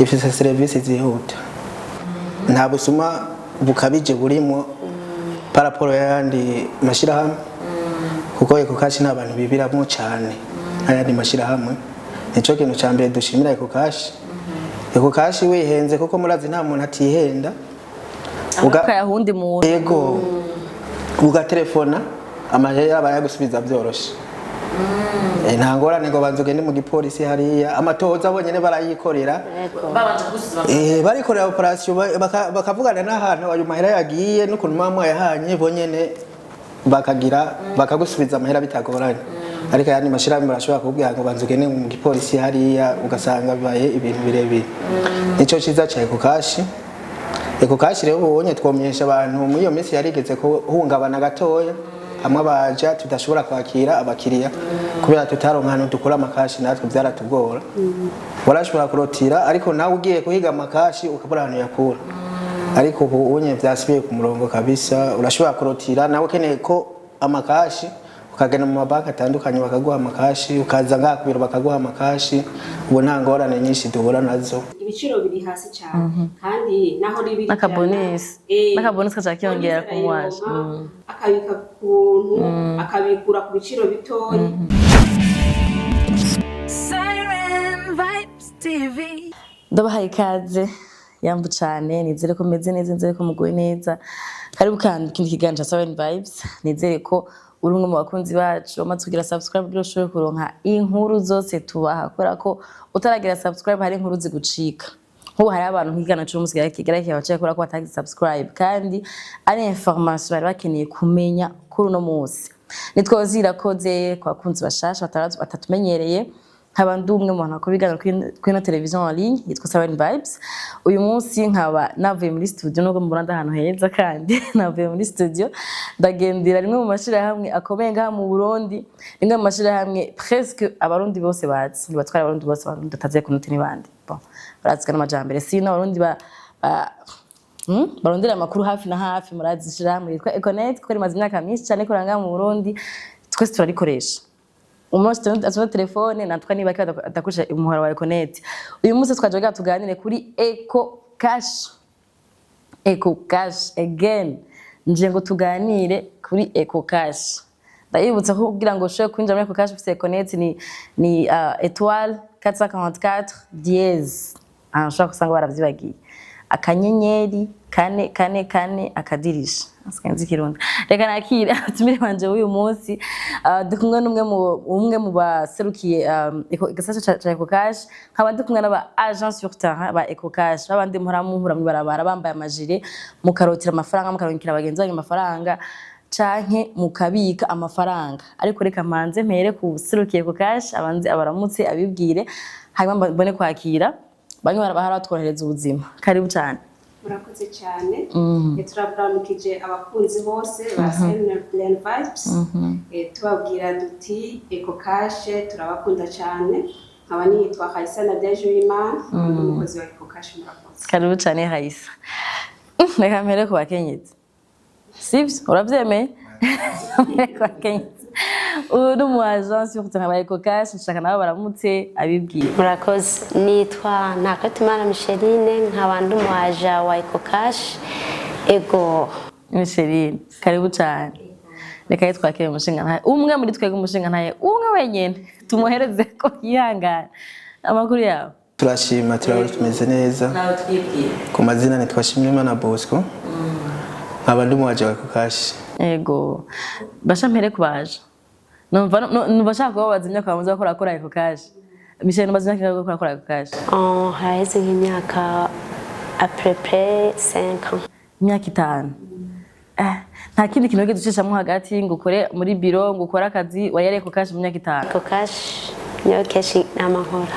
Ifise serivisi zihuta, nta busuma bukabije burimo par rapport y'ayandi mashyirahamwe, kuko Ecocash nta bantu bibiramo cyane n'ayandi mashyirahamwe. Nicyo kintu cya mbere dushimira Ecocash. Ecocash wihenze, kuko murazi nta muntu atihenda. Ukayahundi muntu. Yego, ugatelefona, amahera barayagusubiza byoroshe. Nta ngorane ngo banza ugende mu gipolisi hariya, amatohoza bonyene barayikorera. Babanje kugusubiza. Barikorera opération, bakavugana n'ahantu ayo mahera yagiye n'ukuntu muba mwayahanye, bonyene bakagira bakagusubiza amahera bitagoranye. Ariko ayandi mashirahamwe barashobora kukubwira ngo banza ugende mu gipolisi hariya, ugasanga bibaye ibintu birebire. Nico ciza ca Ecocash. Ecocash rero ubonye twomyesha abantu, muri iyo minsi yarigeze kuhungabana gatoya, hamwe abaja tudashobora kwakira abakiriya kubera tutaronka ahantu dukura amakashi. Natwe byaratugora, warashobora kurotira ariko nawe ugiye kuhiga amakashi ukabura ahantu yakura. Ariko ubu unye byasubiye ku murongo kabisa, urashobora kurotira nawe ukeneye ko amakashi, ukagenda mu mabanki atandukanye bakaguha amakashi, ukaza ngaha ku biro bakaguha amakashi. Ubu nta ngorane nyinshi duhura nazo. Ibiciro biri hasi cyane, kandi naho ribiri N'akabonus. N'akabonus kaca kiyongera ku mwaje. Akabika ku kuntu, akabikura ku biciro bitoyi. Siren Vibes TV. Ndabahaye ikaze, yambu cyane. Nizere ko meze neza, nizere ko muguwe neza. Karibu kandi ikindi kiganiro ca Siren Vibes. Nizere ko uri umwe mu bakunzi bacu wamaze kugira subscribe kugira ushobore kuronka inkuru zose tubaha, kubera ko utaragira subscribe hari inkuru zigucika. Nk'ubu hari abantu nk'ikiganiro c'umunsi kigira kibacaye kubera ko batagize subscribe, kandi ari information bari bakeneye kumenya kuri uno munsi. Nitwa Irakoze. Ku bakunzi bashasha batatumenyereye, nkaba ndi umwe mu bantu bakora ibiganiro kuri ino televiziyo en ligne yitwa Seven Vibes. Uyu munsi nkaba navuye muri studio, nubwo mubona ndi ahantu heza, kandi navuye muri studio ndagendera rimwe mu mashirahamwe akomeye ngaha mu Burundi, rimwe mu mashirahamwe presque Abarundi bose bazi. Ntibatwara Abarundi bose, Abarundi batazi kunute n'ibandi. Bon, barazwi n'amajambere, sino Abarundi ba barondera amakuru hafi na hafi. Murazi ishirahamwe yitwa Econet, kuko rimaze imyaka myinshi cyane ikorera ngaha mu Burundi. Twese turarikoresha. Umunsi atunda telefone natwa niba adakoresha umuhora wa Econet. Uyu munsi twaje kugira tuganire kuri Eco Cash. Eco Cash again, nje ngo tuganire kuri Eco Cash. Ndayibutsa ko kugira ngo ushobore kwinjira muri Eco Cash ufise Econet ni *444#. Ah, ushobora gusanga baravyibagiye, *444#. Asigaye Kirundi. Reka nakire abatumire banje b'uyu munsi. Ndi kumwe n'umwe mu umwe mu baserukiye igisata ca Eco Cash, nkaba ndi kumwe n'aba agent sur terrain ba Eco Cash, babandi muhora muhura mw'ibarabara bambaye amajire, mukarotira amafaranga, mukarungikira bagenzi banyu amafaranga canke mukabika amafaranga. Ariko reka manze mpere ku serukiye Eco Cash, abanze abaramutse, abibwire, hanyuma mbone kwakira bamwe barabahara batworohereza ubuzima. Karibu cyane. Murakoze cyane. Turabaramukije abakunzi bose ba Siren Vibes. Tubabwira duti Eco Cash turabakunda cyane. Nkaba nitwa Raisa Nadege Uwimana, ndi umukozi wa Eco Cash. Murakoze. Karibu cyane, Raisa. Reka mpere ku bakenyezi, sivyo? Uravyemeye? Mpere ku bakenyezi. Ubu ni umu agent sur terrain wa Eco Cash, nshaka nabo baramutse, abibwire. Murakoze. Nitwa Ntakatimana Micheline, nkaba ndi umu agent wa Ecocash, ego. Micheline, karibu cyane. Reka ye twakire umushinga ntaye umwe muri twebwe, umushinga ntaye umwe wenyene tumuhereze ko yihangana. Amakuru yawe? Turashima, turaba tumeze neza. Nawe twibwire. Ku mazina nitwa Shimimana Bosco, nkaba ndi umuwaje wa Ecocash. Ego, basha mpere kubaje. Numva nshaka kubabaza imyaka bamaze bakora kora Ecocash. Michel, umaze imyaka ingahe ukora kora Ecocash? Oh, haraheze nk'imyaka à peu près 5 ans. Imyaka 5. Nta kindi kintu wigeze ucishamo hagati ngo ukore muri biro, ngo ukore akazi, wari yari Ecocash mu myaka 5? Ecocash niyo kenshi nama nkora.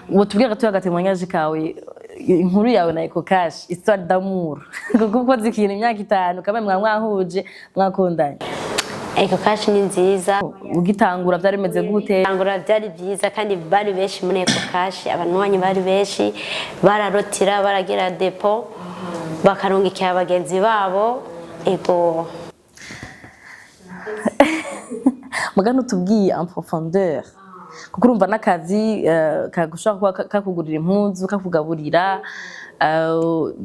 Ubu tubwire gatoya agatémoignage kawe, inkuru yawe na Ecocash, histoire d'amour, kuko ukoze ikintu imyaka 5 kamwe mwa mwahuje, mwakundanye. Ecocash ni nziza. Ugitangura byari bimeze gute? Tangura byari byiza, kandi bari benshi muri Ecocash, abanywanyi bari benshi, bararotira, baragira dépôt, bakarungikira bagenzi babo, ego. Mugano tubwiye en profondeur. Kuko urumva n'akazi kagushobora kuba kakugurira impuzu, kakugaburira.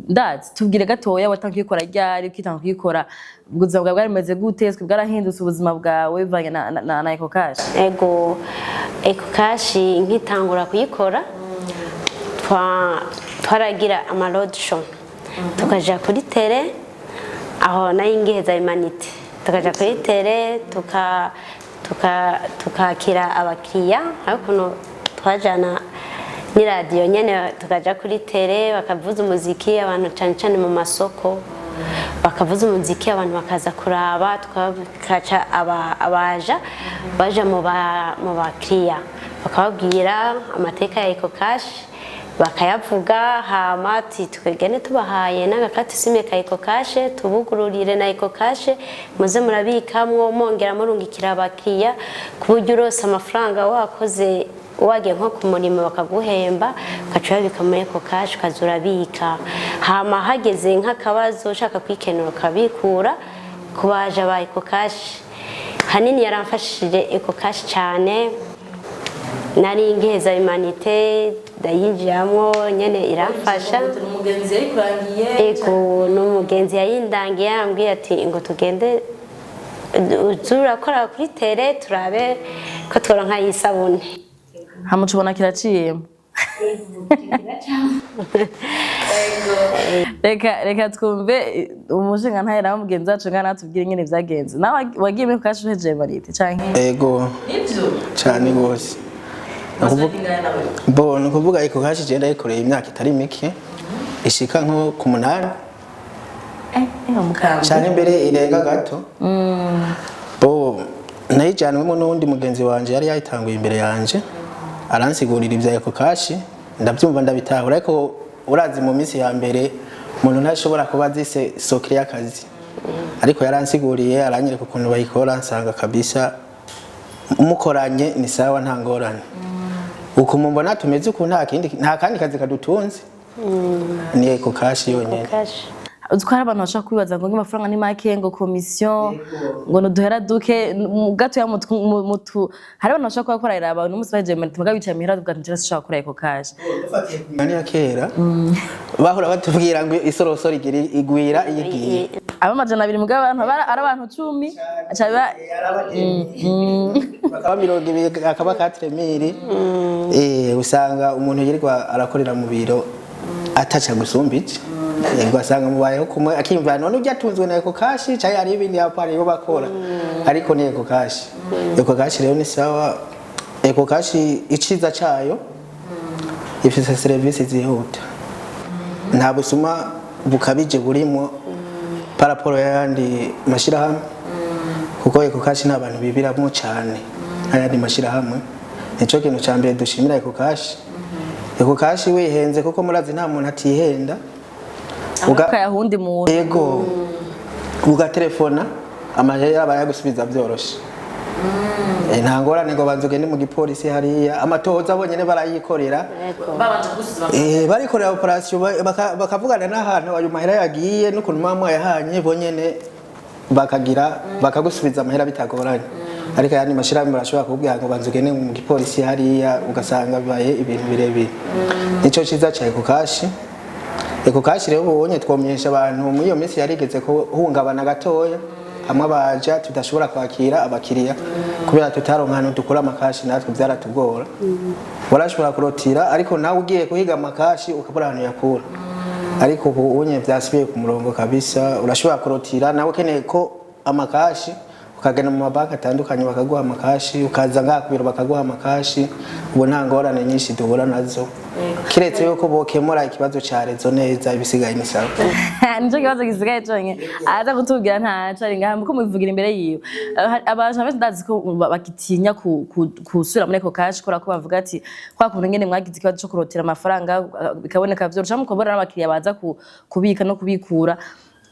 Ndazi, tubwire gatoya, watangiye kuyikora ryari? Ukitanga kuyikora, ubuzima bwawe bwari bumeze gute? Ese bwarahindutse ubuzima bwawe bivanye na EcoCash? Ego, EcoCash nkitangura kuyikora twaragira ama roadshow, tukaja kuri terrain. Aho nayo ngiheza humanités, tukaja kuri terrain, tukakira abakiriya. Ariko ukuntu twajana n'iradiyo nyene, tukaja kuri terrain, bakavuza umuziki abantu, cane cane mu masoko, bakavuza umuziki, abantu bakaza kuraba, tukaca abaja baja mu bakiriya, bakababwira amateka ya EcoCash, bakayavuga. Hama ati twegene tubahaye n'agakati SIM ka EcoCash, tubugururire na EcoCash, muze murabikamwo, mwongera murungikira abakiriya, ku buryo urose amafaranga wakoze, wagiye nko ku murimo bakaguhemba, ugaca uyabika muri EcoCash, ukaza urabika. Hama hageze nk'akabazo ushaka kwikenura, ukabikura ku baja ba EcoCash. Hanini yaramfashije EcoCash cyane. Nari ngiheza humanités, ndayinjiramo nyene, iramfasha. Umugenzi yayikurangiye? Ego, n'umugenzi yayindangiye, yambwiye ati ngo tugende turakora kuri terrain, turabe ko tworonka y'isabune. Hama tubona kiraciyemo. Reka twumve umushinga ntahe nawe, mugenzi wacu ngana, natubwire ingene vyagenze. Nawe wagiye muri EcoCash uhejeje humanités canke? Ego. Nivyo? Cyane rwose. Bo ni ukuvuga EcoCash je ndayikoreye imyaka itari mike, ishika nko ku 8 canke mbere irenga gato. Bo nayijanwemo n'uwundi mugenzi wanje yari yayitanguye imbere yanje, aransigurira ibya EcoCash, ndabyumva, ndabitahura. Ariko urazi mu minsi ya mbere umuntu ntashobora kuba azi secret y'akazi, ariko yaransiguriye, aranyereka ukuntu bayikora, nsanga kabisa mukoranye ni sawa, nta ngorane. Uku mubona tumeze uku, nta kindi, nta kandi kazi kadutunze, ni EcoCash yonyene. Cash. Uzi ko hari abantu bashobora kwibaza ngo amafaranga ni make, ngo commission, ngo nuduhera duke gatoya mutu. Hari abantu bashobora kuba bakorera abantu umunsi bahejeje humanités, mugabo bicaye muhira bavuga ati njyewe sinshobora gukora EcoCash. Mani ya kera bahora batubwira ngo isorosoro igira igwira iyo igiye. Aba 200, mugabo abantu ari abantu 10 aca Bakaba 20, akaba 4000. Usanga umuntu yirirwa arakorera mu biro ataca gusumba iki. Yego, asanga mubayeho kumwe, akiyumvira none ujya atunzwe na EcoCash cyangwa hari ibindi yapari yo bakora, ariko ni EcoCash. EcoCash rero ni sawa. EcoCash iciza cayo, ifise serivisi zihuta, nta busuma bukabije burimo par rapport y'ayandi mashirahamwe, kuko EcoCash nta bantu bibiramo cyane nk'ayandi mashirahamwe. Nico kintu ca mbere dushimira EcoCash. EcoCash wihenze, kuko murazi nta muntu atihenda. Ukayahundi muntu. Ego, ugatelefona, amahera barayagusubiza byoroshe. Nta ngorane ngo banza ugende mu gipolisi hariya, amatohoza bonyene barayikorera. Babanje kugusubiza? Barikorera opération, bakavugana n'ahantu ayo mahera yagiye n'ukuntu muba mwayahanye, bonyene bakagira bakagusubiza amahera bitagoranye. Ariko ayandi mashirahamwe barashobora kukubwira ngo banza ugende mu gipolisi hariya, ugasanga bibaye ibintu birebire. Nico ciza ca EcoCash. EcoCash rero ubonye twomyesha abantu, muri iyo minsi yarigeze kuhungabana gatoya, hamwe abaja tudashobora kwakira abakiriya kubera tutaronka ahantu dukura amakashi, natwe byaratugora. Warashobora kurotira, ariko nawe ugiye kuhiga amakashi ukabura ahantu yakura. Ariko ubu unye byasubiye ku murongo kabisa, urashobora kurotira, nawe ukeneye ko amakashi, ukagenda mu mabanki atandukanye bakaguha amakashi, ukaza ngaha ku biro bakaguha amakashi. Ubu nta ngorane nyinshi duhura nazo, kiretse yuko bokemura ikibazo ca réseau neza, ibisigaye ni sawa. Nico kibazo gisigaye conyene aza kutubwira, ntaco ari ngaha muko mubivugira imbere yiwe. Abantu benshi ndazi ko bagitinya kusubira muri EcoCash, kubera ko bavuga ati kwa kuntu nyene mwagize ikibazo co kurotira amafaranga, bikaboneka vyorosha, mukabona n'abakiriya baza kubika no kubikura.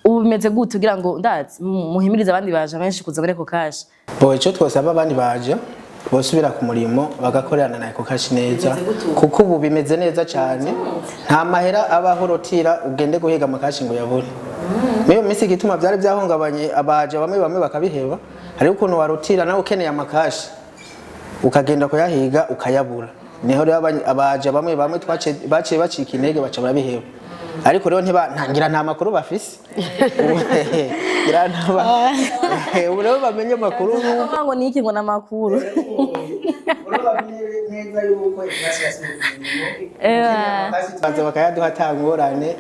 Ubu bimeze gute kugira ngo ndazi muhimirize abandi baje benshi kuza muri EcoCash? Bo icyo twosaba abandi baje, bosubira ku murimo bagakorerana na EcoCash neza, kuko ubu bimeze neza cyane. Nta mahera abaho rotira ugende guhiga amakashi ngo uyabure. Muri iyo minsi igituma byari byahungabanye, abaje bamwe bamwe bakabiheba, hariho ukuntu warutira nawe ukeneye amakashi. Ukagenda kuyahiga ukayabura. Niho rero abaja bamwe bamwe baciye bacika intege, baca barabiheba. Ariko rero ntiba ntangira, nta makuru bafise. Ngira ubu rero bamenye amakuru. Ngo ni iki? Ngo ni amakuru. Ubu bamenye neza yuko baza bakayaduha ata ngorane.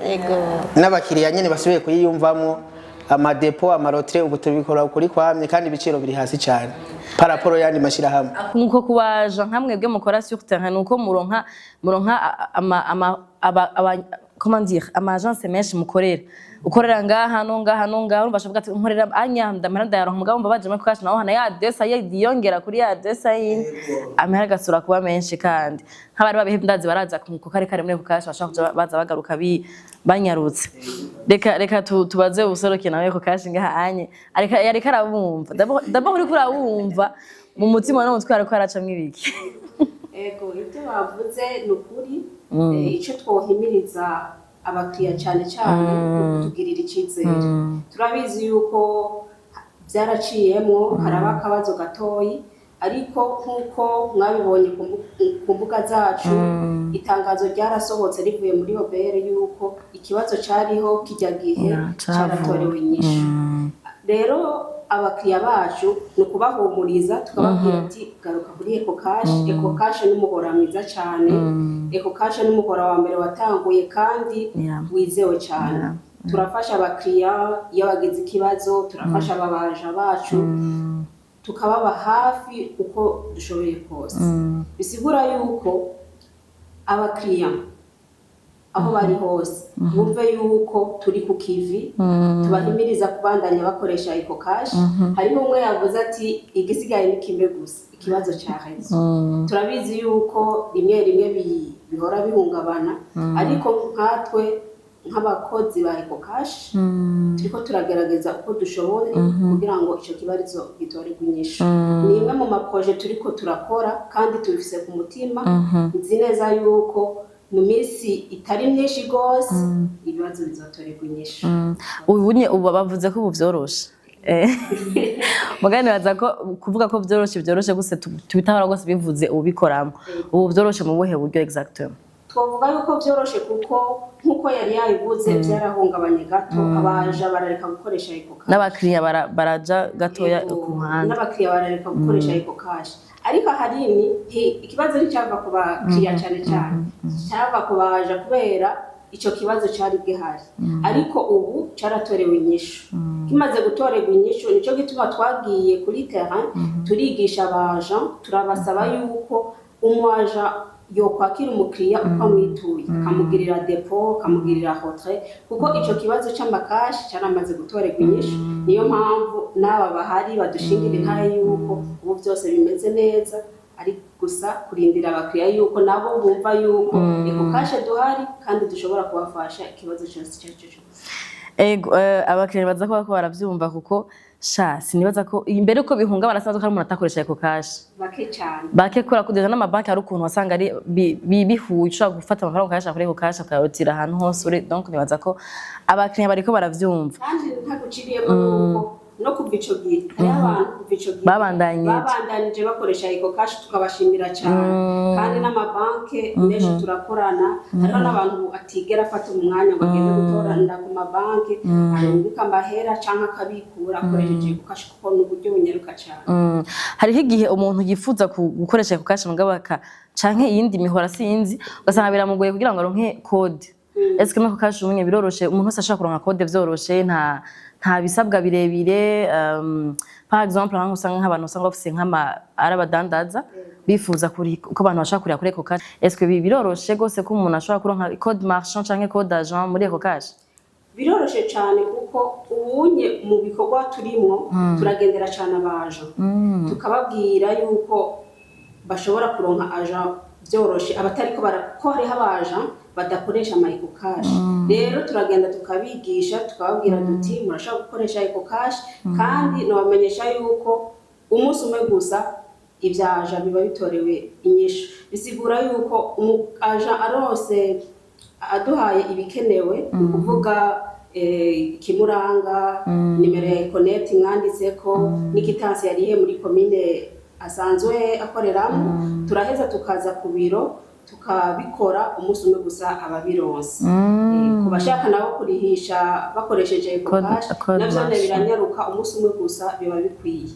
N'abakiriya nyine basubiye kuyiyumvamo. Ama dépôts, ama retraits, ubu tubikora ukuri kwamye, kandi ibiciro biri hasi cyane par rapport y'andi mashyirahamwe. Nkuko kubaja nka mwebwe mukora sur terrain, nuko muronka ama aba comment dire, ama agence menshi mukorera, ukorera ngaha no ngaha no ngaha, urumva ashavuga ati nkorera anya ndamara ndayaronka, mugabo mba baje muri cash naho hana ya desa yiyongera kuri ya desa yindi, amahera agasura kuba menshi. Kandi nk'abari babihebye ndazi baraza ku kare kare muri cash, bashaka kuja baza bagaruka banyarutse. Reka tubaze ubusoroke nawe ku cash ngaha anye areka yareka arabumva. D'abord uriko urabumva mu mutima no mu mutwe ariko aracamwo ibiki? Ego, ibyo bavuze ni ukuri. Icyo twohimiriza abakiriya cyane cyane ni ukutugirira icyizere. Turabizi yuko byaraciyemwo, haraba akabazo gatoyi, ariko nk'uko mwabibonye ku mbuga zacu, itangazo ryarasohotse rivuye muri OBR yuko ikibazo cyariho kijya gihe Ya, cavuwe. cyaratorewe inyishu. Rero abakiriya bacu ni ukubahumuriza, tukababwira ati garuka kuri Ecocash. Ecocash ni umuhora mwiza cyane. Ecocash ni umuhora wa mbere watanguye kandi wizewe cyane. Turafasha abakiriya iyo bagize ikibazo, turafasha ababaja bacu, tukababa hafi uko dushoboye kose. Bisigura yuko abakiriya aho bari hose bumve yuko turi ku kivi, tubahimiriza kubandanya bakoresha Ecocash. Hariho umwe yavuze ati igisigaye ni kimwe gusa, ikibazo cyaheze. Turabizi yuko rimwe rimwe bihora bihungabana, ariko nkatwe nk'abakozi ba Ecocash turiko turagerageza uko dushoboye kugira ngo ico kibazo gitorerwe inyishu. Ni imwe mu ma projets turiko turakora kandi tubifise ku mutima. Nzi neza yuko mu minsi itari myinshi rwose ibibazo bizotorerwa inyishu. Ubu nye ubu bavuze ko ubu vyoroshe. Mugani baza ko kuvuga ko vyoroshe guse tubitabara rwose bivuze ubikoramo. Ubu vyoroshe mu buhe buryo exactement? Twavuga yuko byoroshe kuko nk'uko yari yabivuze, byarahungabanye gato, abaja barareka gukoresha Ecocash. N'abakiriya baraja gatoya ku ruhande. N'abakiriya barareka gukoresha Ecocash, ariko ahanini ikibazo nticyava ku bakiriya cyane cyane, cyava ku baja kubera ico kibazo cari gihari, ariko ubu caratorewe inyishu. Kimaze gutorerwa inyishu, nico gituma twagiye kuri terrain, turigisha abaja, turabasaba yuko umwaja yokwakira umukiriya uko amwituye, akamugirira dépôt, akamugirira retrait, kuko ico kibazo c'ama cash caramaze gutorerwa inyishu. Niyo mpamvu n'aba bahari badushingira intahe yuko ubu byose bimeze neza, ari gusa kurindira abakiriya yuko nabo bumva yuko Ecocash duhari kandi dushobora kubafasha ikibazo cyose icyo ari cyo cyose. Ego, abakiriya baza kuba ko baravyumva, kuko sha sinibaza ko imbere uko bihungabana sanzwe ko ari umuntu atakoresha Ecocash. Bake cyane. Bake, kubera ko déjà n'amabanki hari ukuntu wasanga ari bihuye, ushobora gufata amafaranga ukayashira kuri Ecocash, ukayarutira ahantu hose uri. Donc nibaza ko abakiriya bariko baravyumva. Kandi ntaguciriyemo, nuko no kuva ico gihe hariho abantu kuva ico gihe Babandanije. Babandanije bakoresha Ecocash, tukabashimira cyane. Kandi n'amabanki menshi turakorana, hariho n'abantu atigera afata umwanya ngo agende gutoranira ku mabanki, arungika amahera canke akabikura akoresheje Ecocash, kuko ni uburyo bunyaruka cyane. Hariho igihe umuntu yifuza gukoresha Ecocash mugabo canke iyindi mihora sinzi, ugasanga biramugoye kugira ngo aronke code. Est-ce que muri Ecocash umwe biroroshe, umuntu wese ashobora kuronka code vyoroshe, nta bisabwa birebire? Par exemple nkaho usanga nk'abantu usanga bafise nk'ama ari abadandaza bifuza kuri ko abantu bashobora kurira kuri Ecocash, est-ce que biroroshe gose ko umuntu ashobora kuronka code marchand canke code agent muri Ecocash? Biroroshe cyane, kuko ubunye mu bikorwa turimwo turagendera cyane abaja, tukababwira yuko bashobora kuronka agent byoroshe, abatariko bara ko hariho abaja badakoresha ama Ecocash. Rero turagenda tukabigisha, tukababwira duti murashobora gukoresha Ecocash, kandi nabamenyesha yuko umunsi umwe gusa ibyaja biba bitorewe inyishu. Bisigura yuko umu agent arose aduhaye ibikenewe, ni ukuvuga ikimuranga, nimero ya Econet mwanditseko n'iquittance yarihe muri komine. asanzwe akoreramo. Turaheza tukaza ku biro tukabikora umunsi umwe gusa ababironse. Ku bashaka nabo kurihisha bakoresheje Code- Ecocash, code navyo marché. biranyaruka, umunsi umwe gusa biba bikwiye.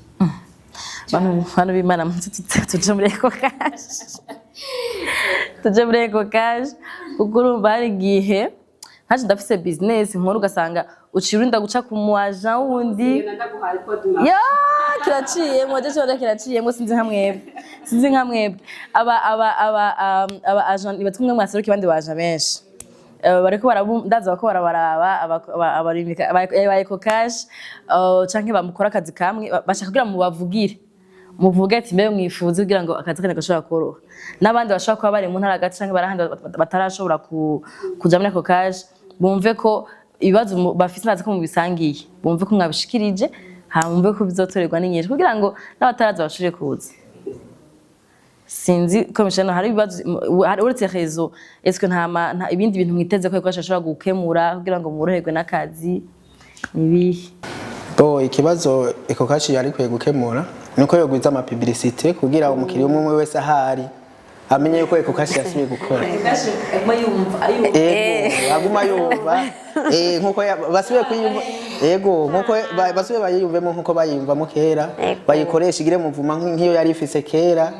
Bantu b'Imana, munsi tuje muri Ecocash, tuje muri Ecocash, kuko urumva hari igihe ntaje ndafise business nkuru, ugasanga uciye urinda guca ku mu agent wundi. Ngenda ndaguhaye code marché. Ya, kiraciyemwo, je cyo kiraciyemwo. Sinzi nka mwebwe, sinzi nka mwebwe aba agent nibatwe mwe mwaserukiye abandi baje benshi. Bariko ndaza bako barabaraba abarimika ba Ecocash, canke bamukora akazi kamwe, bashaka kugira mubavugire, muvuge ati mbe mwifuza kugira ngo akazi kanyu gashobora koroha, n'abandi bashobora kuba bari mu ntara hagati canke bari ahandi batarashobora kuja muri Ecocash, bumve ko ibibazo bafise nazi ko mubisangiye, bumve ko mwabishikirije, hama bumve ko bizotorerwa n'inyishu kugira ngo n'abataraza bashobore kuza. Sinzi ko Michel hari ibibazo hari uretse réseau. Est-ce que nta ibindi bintu mwiteze ko Ecocash ashobora gukemura kugira ngo mworoherwe n'akazi, nibihe? Bo, ikibazo Ecocash yari ikwiye gukemura nuko yogwiza ama publicité kugira umukiriya umwe umwe wese ahari amenye yuko Ecocash yasubiye gukora. Ego, aguma yumva nkuko basubiye kwiyumva, ego, nkuko basubiye bayiyumvemo nkuko bayiyumvamo kera. Ego. Bayikoresha igire muvuma nk'iyo yari ifise kera,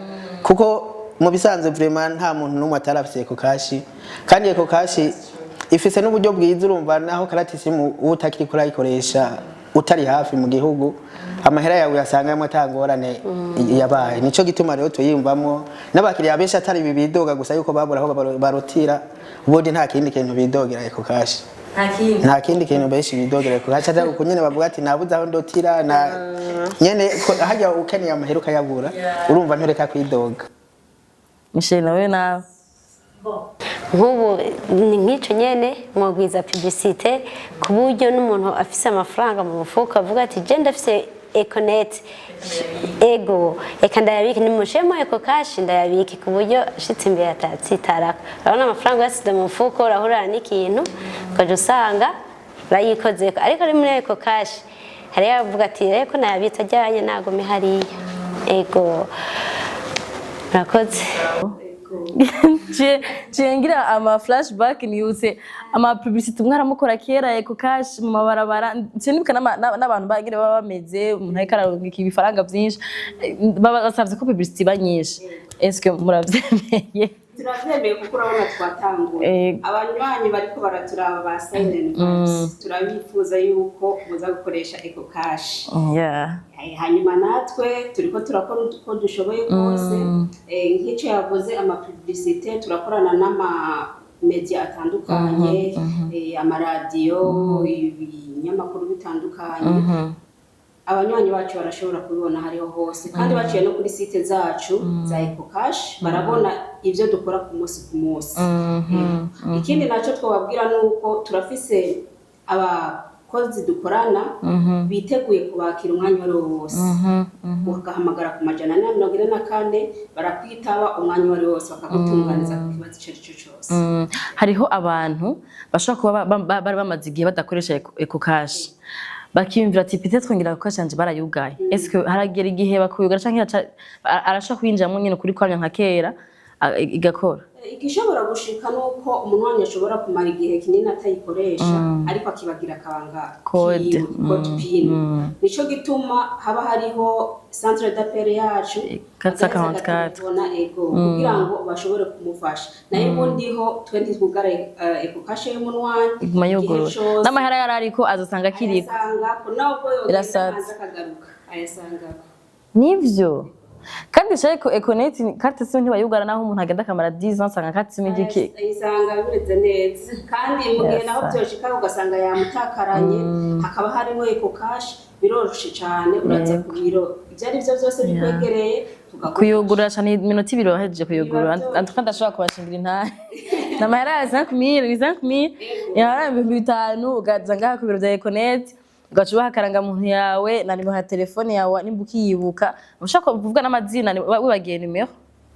kuko mu bisanzwe vraiment nta muntu n'umwe atarafise Ecocash, kandi Ecocash ifise n'uburyo bwiza. Urumva naho carte SIM utakiri kurayikoresha, utari hafi mu gihugu, amahera yawe uyasangamo atangorane yabaye. Nico gituma rero tuyiyumvamo n'abakiriya benshi, atari ibi bidoga gusa yuko babura aho barotira, ubundi nta kindi kintu bidogera Ecocash. Nta kindi? Nta kindi kintu benshi bidogera Ecocash, atari uko nyene bavuga ati nabuze aho ndotira na nyene harya ukeneye amahera ukayabura, urumva ntureka kwidoga. Michel, nawe nawe? Nk'ubu ni nk'icyo nyene, mwogwiza publicité ku buryo n'umuntu afise amafaranga mu mufuka avuga ati je ndafise Econet, ego, reka ndayabike, nimushemo Ecocash ndayabike, ku buryo ashitse imbere atatsitarako. Urabona amafaranga uyasize mu mufuko urahurana n'ikintu ukaja usanga urayikozeko, ariko ari muri Ecocash hariyo abavuga ati reko nayabitse ajyanye nagume hariya. Ego, murakoze. Ciye ngira ama flashback, nibutse ama publicité umwe aramukora kera Ecocash mu mabarabara. Nciye nibuka n'abantu bagira baba bameze umuntu ariko ararungika ibifaranga vyinshi. Baba basavye ko publicité iba nyinshi. Est-ce que muravyemeye? Turavyemeye, kuko urabona twatanguye. Abanywanyi bariko baraturaba ba Silent Vibes, turabifuza yuko muza gukoresha Ecocash. Hanyuma natwe turiko turakora uko dushoboye kose. Nk'icyo yavuze, ama publicité, turakorana n'ama media atandukanye, amaradiyo, ibinyamakuru bitandukanye. Abanywanyi bacu barashobora kubibona hariho hose, kandi baciye no kuri site zacu za Ecocash barabona ibyo dukora ku munsi ku munsi. Ikindi nacyo twababwira ni uko turafise abakozi dukorana biteguye kubakira umwanya uwo ari wo wose. Ugahamagara ku 444, barakwitaba umwanya uwo ari wo wose, bakagutunganiza ku kibazo icyo ari cyo cyose. Hariho abantu bashobora kuba bari bamaze igihe badakoresha Ecocash, bakiyumvira ati peut-être ngira Ecocash yanje barayugaye. Est-ce que haragera igihe bakuyugara, canke arashobora kwinjiramo nyene kuri kwamya nka kera, igakora? Igishobora gushika ni uko umunywanyi ashobora kumara igihe kinini atayikoresha, ariko akibagira akabanga Code. kiwe, code PIN. Nico gituma haba hariho centre d'appel yacu 444. agaheza agatelefona, ego, kugira ngo bashobore kumufasha. Nayo ubundi ho twe ntitwugara Ecocash y'umunywanyi. Iguma Igihe yugurura. cose N'amahera yari ariko azosanga akiriko. Ayasangako, nawe ubwo yogenda Birasatse. hanze akagaruka ayasangako. Nivyo, kandi shaye ko Econet carte SIM ntibayugara, naho umuntu agenda akamara 10 ans asanga carte SIM igiki. Ayisanga bimeze neza, kandi mu gihe naho byoshika ugasanga yamutakaranye, hakaba harimo Ecocash, biroroshe cyane, uraza ku biro ibyo ari byo byose bikwegereye tukagufasha. Kuyugurura cyane, iminota 2 wahejeje kuyugurura. Biba En tout cas ndashobora kubashingira intahe n'amahera ya 5000, ni 5000 yahara 5000, ugaza ngaha ku biro bya Econet, ugaca ubaha akarangamuntu yawe na nimero ya telefone yawe nimba ukiyibuka. Ushaka kuvuga n'amazina, wibagiye nimero,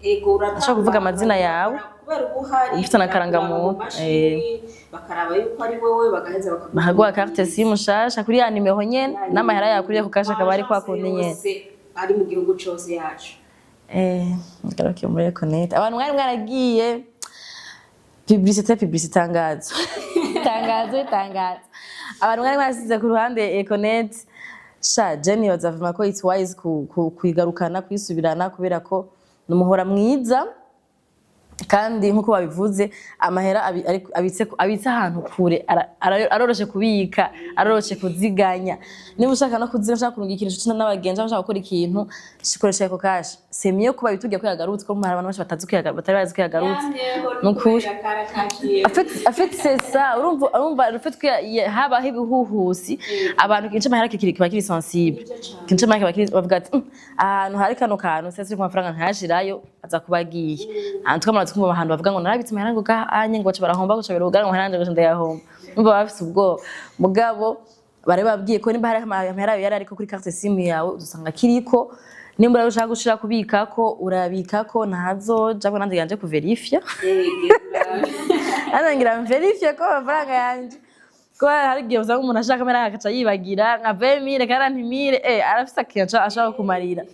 Ego, uratanga. Ashobora kuvuga amazina yawe. Kubera uba uhari, Ufite na barakuraba mu karangamuntu, mashini, bakaraba yuko ari wowe, bagaheza bakaguha carte SIM nshasha kuri ya nimero nyene, n'amahera yawe kuri Ecocash akaba ari kwa kundi nyene. Yose. ari mu gihugu cose yacu. Ngaruke muri Econet. Abantu mwari mwaragiye, publicité, publicité, itangazo, itangazo, itangazo. Abantu mwari mwasize ku ruhande Econet, sha Jenny, bazavuma ko it's wise kuyigarukana, kuyisubirana, kubera ko ni umuhora mwiza. Kandi nk'uko babivuze, amahera abitse ahantu kure aroroshe kubika, aroroshe kuziganya. Niba ushaka no kuziganya, ushaka kurunga ikintu inshuti n'abagenzi, cyangwa ushaka gukora ikintu, koresha Ecocash. C'est mieux kuba bitubwiye ko yagarutse, ko hari abantu benshi batazi ko yagarutse, batari bazi ko yagarutse. Yamyeho. Ni ukuri. Kubera karakaciye. En fait, c'est ça. Urumva le fait ko habaho ibihuhusi, abantu ikintu c'amahera kiba kiri sensible. Ikintu c'amahera kiba kiri, bavuga ati: Ahantu hari kano kantu sese ku mafaranga ntashirayo, aza kuba agiye." Ahantu twamara twumva ahantu bavuga ngo narabitse amahera, ngo gahanye, ngo baca barahomba, ngo baca birugara, ngo amahera yanje ngo ndayahomba. Urumva baba bafise ubwoba. Mugabo bari babwiye ko nimba hari amahera yawe yari ariko kuri carte SIM yawe, uzosanga kiriko. Nimba ushaka gushira kubikako, urabikako, ntazoja ko nanjye yanje kuverifya. Hano ngira mverifye ko amafaranga yanje, ko hari igihe usanga umuntu ashaka amahera agaca yibagira nka 20 000, 40 000, arafise akintu ashaka kumarira.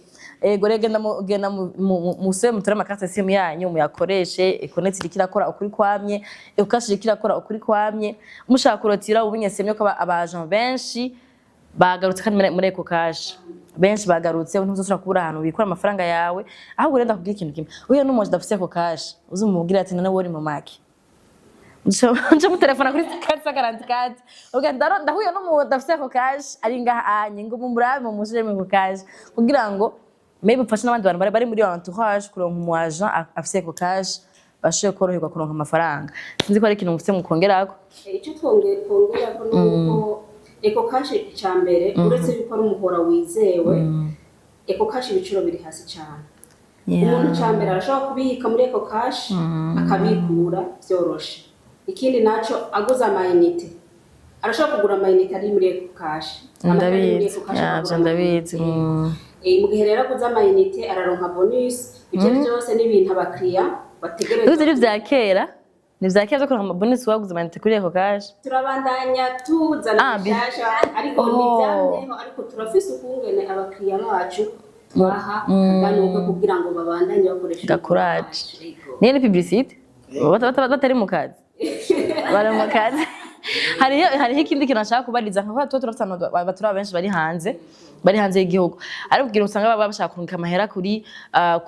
Ego rero, genda musube mutore ama carte SIM yanyu, muyakoreshe. Econet iriko irakora ukuri kwamye, Ecocash iriko irakora ukuri kwamye. Mushaka kurotira ubu nyesemye ko aba agent benshi bagarutse, kandi muri Ecocash benshi bagarutse, ntuzosubira kubura ahantu ubikura amafaranga yawe. Ahubwo rero ndakubwira ikintu kimwe: uyo n'umuntu adafise Ecocash, uzumubwira ati: "None wowe uri mu make?" Nce mutelefona kuri 444, ubwo ndahuye n'umuntu adafise Ecocash ari ngaha anye, ngo mumurabe mumushire mu Ecocash, kugira ngo maybe ufashe n'abandi bantu bari muri entourage kuronka umu agent afise Ecocash, bashobore koroherwa kuronka amafaranga. Sinzi ko ari ikintu mufise mukongerako. Icyo twongera ko ni uko Ecocash, icya mbere, uretse yuko ari umuhora wizewe, Ecocash ibiciro biri hasi cyane. Umuntu cya mbere arashobora kubika muri Ecocash, akabikura byoroshe. Ikindi naco, aguze amayinite, arashobora kugura amayinite ari muri Ecocash. Ndabizi. Ya, vyo ndabizi. Mu gihe rero aguze amayinite, araronka bonus. Ibyo byose ni ibintu abakiriya bategerezwa. Uzi, ni vya kera, ni vya kera vyo kuronka ama bonus waguze amayinite kuri Ecocash. Turabandanya tuzana Ah, bishasha, ariko Oh. ntibyamyeho, ariko turafise ukungene abakiriya bacu tubaha akaganuka kugira ngo babandanye bakoresha Gakuraje. Yego. Niyo ni publicité. Batari mu kazi, bari mu kazi. Hariho ikindi kintu nashaka kubariza, nka kubera tuba turafite abantu batura benshi bari hanze y'igihugu, ariko kugira usanga baba bashaka kurungika amahera kuri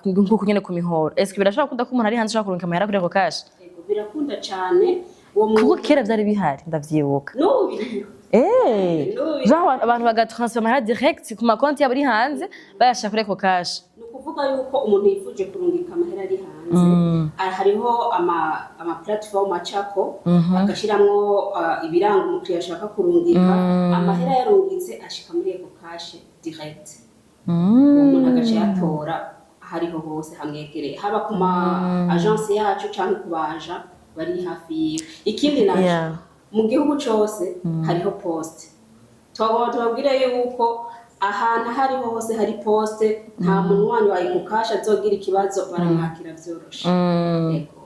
nkuko nyene ku mihoro. Est-ce que birashobora kunda ko umuntu ari hanze ashobora kurungika amahera kuri Ecocash? Yego, birakunda cyane. Uwo Kuko muntu kera vyari bihari, ndavyibuka. N'ubu biriho. N'ubu biriho. Genre abantu bagatransfera amahera direct ku makonti yabo ari hanze, bayashira kuri Ecocash. Ni ukuvuga yuko umuntu yifuje kurungika amahera ari hanze, hariho ama platform acako, agashiramwo ibiranga umukiriya ashaka kurungika amahera. Yarungitse, ashika muri Ecocash direct. Uwo muntu agaca yatora ahariho hose hamwegereye, haba ku ma agence yacu canke ku baja bari hafi yiwe. Ikindi naco, mu gihugu cose hariho poste. Twagomba tubabwire yuko ahantu aho ariho hose hari poste, nta muntu wanyu wa Ecocash azogira ikibazo, baramwakira vyoroshe. Yego.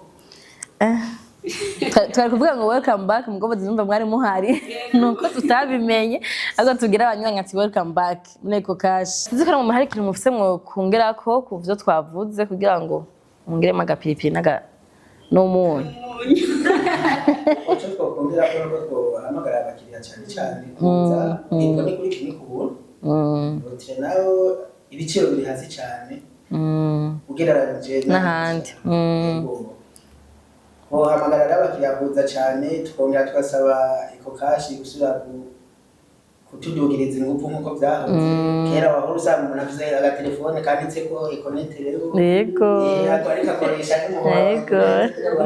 Twari kuvuga ngo welcome back, mugabo zumva mwari muhari, nuko tutabimenye. Ariko tubwire abanywanyi ati welcome back muri Ecocash. Sinzi ko mu hari ikintu mufise mwo kongerako ku vyo twavuze, kugira ngo mwongeremo agapiripiri n'umunyu. Icyo twakongera ko nuko twohamagara abakiriya cyane cyane kuza niko ni kuri kimwe ku buntu. Retrait nayo ibiciro biri hasi cyane ugereranyije n'ahandi. Yego. Twohamagara rero abakiriya kuza cyane, tukongera tugasaba Ecocash gusubira kutudugiriza ingufu nk'uko byahoze kera. Wahora usanga umuntu afise agatelefone kanditseko Econet rero. Ariko akoresha n'umuhora.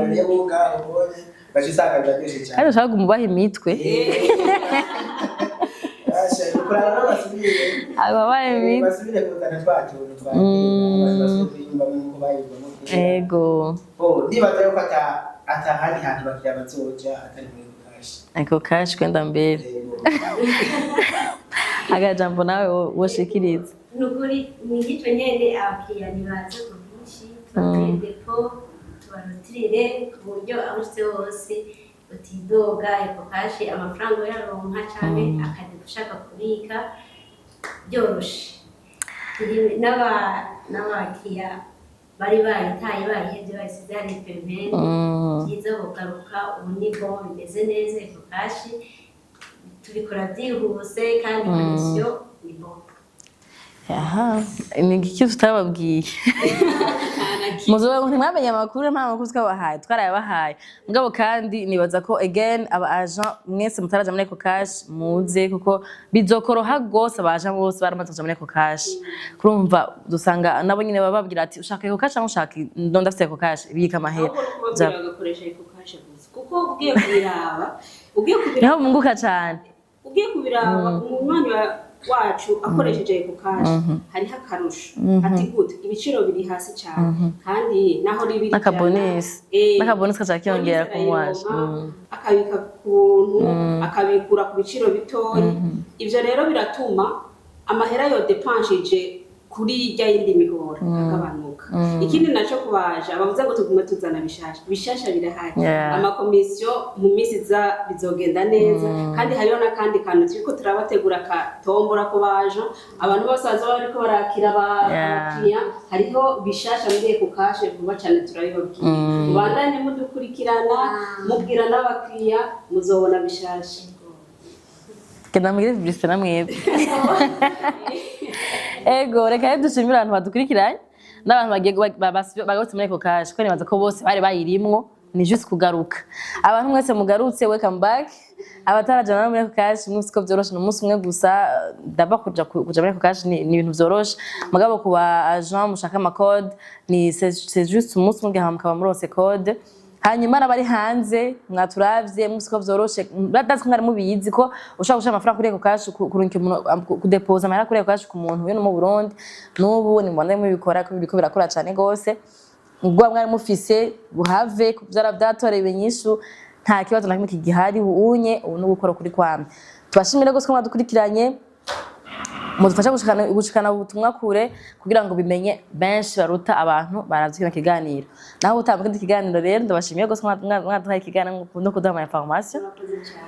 Rero ngaho ubonye ugaca usanga biraryoshe cyane. Kandi ushaka kumubaha imitwe. Basha, kurara rero basubire ababaha imitwe. Basubire kuzana twa tuntu twa kera, abantu basubire kwiyumvamo nk'uko bayiyumvamo kera. Oh, ndibaza yuko atahandi hantu abakiriya bazoja atari muri Ecocash. Ecocash kwenda mbere. Yego. Agajambo nawe woshikiriza. Ni ukuri, ni nk'icyo nyene, abakiriya ntibaza ku bwinshi, tubabwire dépôt, tubarotirire ku buryo aho ushitse hose utidoga. Ecocash amafaranga uyaronka canke akajya ushaka kubika byoroshe. N'abakiriya bari bayitaye, bayihebye, bayisize hari pembeni, byiza bugaruka. Ubu nibwo bimeze neza. Ecocash tubikora byihuse kandi connexion ni bon. Aha ni iki tutababwiye? Muzoba ntimwamenye amakuru, nta makuru twabahaye, twarayabahaye. Mugabo kandi nibaza ko again aba agent mwese mutaraja muri Ecocash muze, kuko bizokoroha gose. Aba agent bose baramaze kuja muri Ecocash, kurumva dusanga nabo nyine baba babwira ati ushaka Ecocash cyangwa ushaka ndo ndafite Ecocash bika amahera. Ahubwo no kubabwira bagakoresha Ecocash gusa, kuko ugiye kubiraba, ugiye kubiraba, Niho bunguka cane. Ugiye kubiraba, umunywanyi wacu akoresheje Ecocash hariho akarusho. Ati gute? Ibiciro biri hasi cyane, kandi naho ribiri N'akabonus. N'akabonus kaca kiyongera ku mwaje. Akabika ku kuntu, akabikura ku biciro bitoyi. Ibyo rero biratuma amahera yodepanshije kuri irya yindi mihora agabanuka. Ikindi naco, kubaje abavuze ngo tugume tuzana bishasha, bishasha birahari. Amakomisiyo mu minsi iza bizogenda neza. Kandi hariho n'akandi kantu turiko turabategura, ka tombora ko baje abantu bose bazoba bariko barakira abakiriya. Hariho bishasha muri Ecocash vuba cane, turabibabwira. Mubandanye mudukurikirana, mubwira n'abakiriya, muzobona bishasha. Genda mugire publicité na mwebwe. Ego, reka rero dushimire abantu badukurikiranye n'abantu bagiye bagarutse muri Ecocash, kuko nibaza ko bose bari bayirimwo, ni juste kugaruka. Abantu mwese mugarutse, welcome back. Abatarajana muri Ecocash, mwese ko vyoroshe, ni umunsi umwe gusa. Ndava kuja muri Ecocash ni ibintu vyoroshe. Mugabo ku ba agent mushaka ama code, ni c'est juste umunsi umwe hama mukaba muronse code. Hanyuma n'abari hanze mwaturavye, mwese ko vyoroshe, badazi ko mwari mubizi ko ushobora gushira amafaranga kuri Ecocash, kurungika umuntu, kudepoza amahera kuri Ecocash ku muntu we no mu Burundi. N'ubu ni mubandanye mubikora, ko biriko birakora cane gose. Ubwo mwari mufise buhave vyara vyatorewe inyishu, nta kibazo na kimwe kigihari unye. Ubu no gukora kuri kwamwe. Tubashimire gose ko mwadukurikiranye, mudufasha gushikana ubutumwa kure kugira ngo bimenye benshi baruta abantu baravye kino kiganiro. Naho utamba ikindi kiganiro rero, ndabashimiye gose mwaduhaye ikiganiro no kuduha ama information.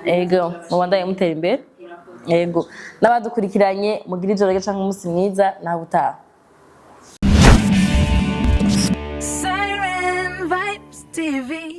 Ego, mubandanye mutera imbere. Ego, n'abadukurikiranye, mugire ijoro ryiza canke umunsi mwiza. Naho utaha. Siren Vibes TV.